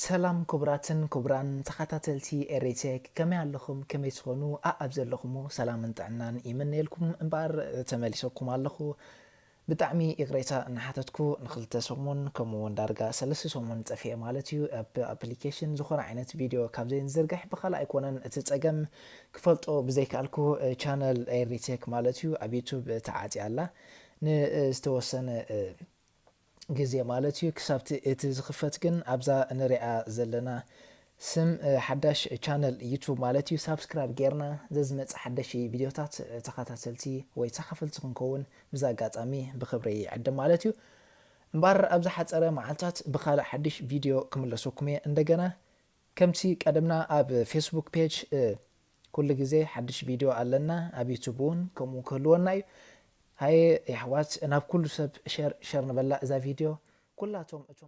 ሰላም ክቡራትን ክቡራን ተኸታተልቲ ኤሪቴክ፣ ከመይ ኣለኹም? ከመይ ትኾኑ? ኣኣብ ዘለኹሞ ሰላምን ጥዕናን ይምነየልኩም። እምበኣር ተመሊሰኩም ኣለኹ። ብጣዕሚ ይቕሬታ እናሓተትኩ፣ ንኽልተ ሰሙን ከምኡ እውን ዳርጋ ሰለስተ ሰሙን ጠፊኤ ማለት እዩ። ኣብ ኣፕሊኬሽን ዝኾነ ዓይነት ቪድዮ ካብ ዘይንዝርግሕ ብኻልእ ኣይኮነን። እቲ ጸገም ክፈልጦ ብዘይከኣልኩ፣ ቻነል ኤሪቴክ ማለት እዩ ኣብ ዩቱብ ተዓጽያ ኣላ። ንዝተወሰነ ግዜ ማለት እዩ። ክሳብ እቲ ዝኽፈት ግን ኣብዛ ንሪኣ ዘለና ስም ሓዳሽ ቻነል ዩቱብ ማለት እዩ ሳብስክራይብ ጌርና ዘዝመጽእ ሓደሽ ቪድዮታት ተኸታተልቲ ወይ ተኻፈልቲ ክንከውን ብዛ ኣጋጣሚ ብኽብሪ ይዕድም ማለት እዩ። እምበኣር ኣብ ዝሓጸረ መዓልታት ብኻልእ ሓድሽ ቪድዮ ክምለሰኩም እየ። እንደገና ከምቲ ቀደምና ኣብ ፌስቡክ ፔጅ ኩሉ ግዜ ሓድሽ ቪድዮ ኣለና፣ ኣብ ዩቱብ እውን ከምኡ ክህልወና እዩ። ሃየ የሕዋት ናብ ኩሉ ሰብ ሸር ሸር ንበላ እዛ ቪድዮ። ኩላቶም እቶም